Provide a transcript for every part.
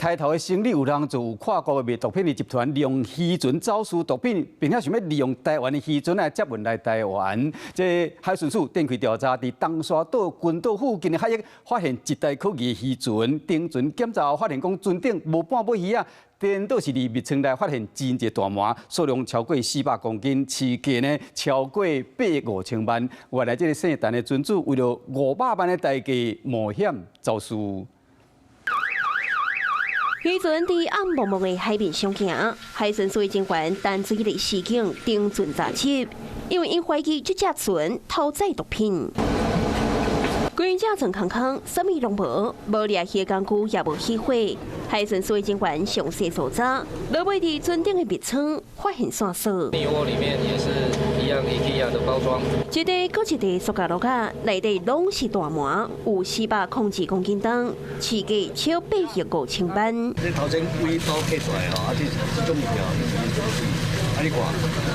刣頭的生理有通做，有跨國的賣毒品的集團利用漁船走私毒品，並且想欲利用台灣的漁船來接運來台灣。這海巡署展開調查，佇東沙島群島附近的海域發現一台可疑漁船，登船檢查後發現講船頂無半尾魚仔，顛倒是佇密艙內發現真濟大麻，數量超過400公斤，市價呢超過8億5千萬。原來這个姓陳的船主為著500萬的代價冒險走私。漁船佇暗濛濛的海面上行，海巡署警員淡水的司警登船查緝，因為𪜶懷疑這隻船偷載毒品。規隻船空空，啥物攏無，無掠魚工具，也無起火。海巡署警員詳細搜查，落尾佇船頂的密艙發現線索。蜜窩裡面也是一樣 IKEA 的包裝。一袋閣一袋塑膠罌仔，內底攏是大麻，有402公斤重，市價超8億5千萬。你頭前幾包摕出來哦，啊，這這種物件，啊，你看，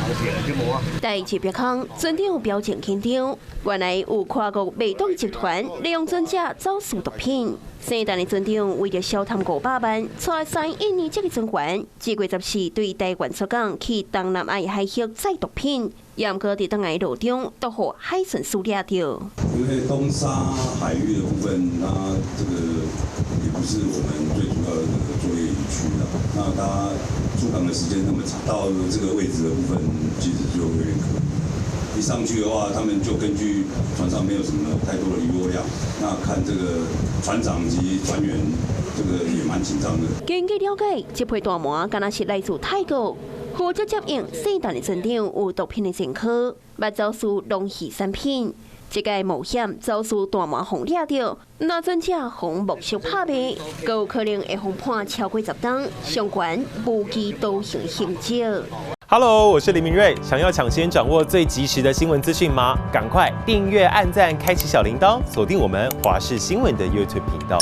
紅色就無啊。代誌煏空，船長表情緊張，原來有跨國賣毒集團利用船隻走私毒品。姓陳的船長為著小貪500萬，帶三印尼籍的船員，這月14對台灣出港去東南亞海域載毒品，毋過佇轉來路中都予海巡署掠著。因為東沙海域的部分，它這個也不是我們最主要的那個作業漁區啦。那它出港的時間那麼長，到這個位置的部分，其實就有點可疑。一上去的話，他們就根據船上沒有什麼太多的漁獲量，那看這個船長及船員，這個也蠻緊張的。根據了解，這批大麻敢若是來自泰國，負責接應姓陳的船長有毒品的前科，捌走私農漁產品。這個冒險走私大麻予掠著，若真正予沒收拍賣，閣有可能會予判超過10冬，上懸無期徒刑刑責。 Hello，我是林明瑞。想要搶先掌握最及時的新聞資訊嗎？趕快訂閱、按讚、開啟小鈴鐺，鎖定我們華視新聞的 YouTube 頻道。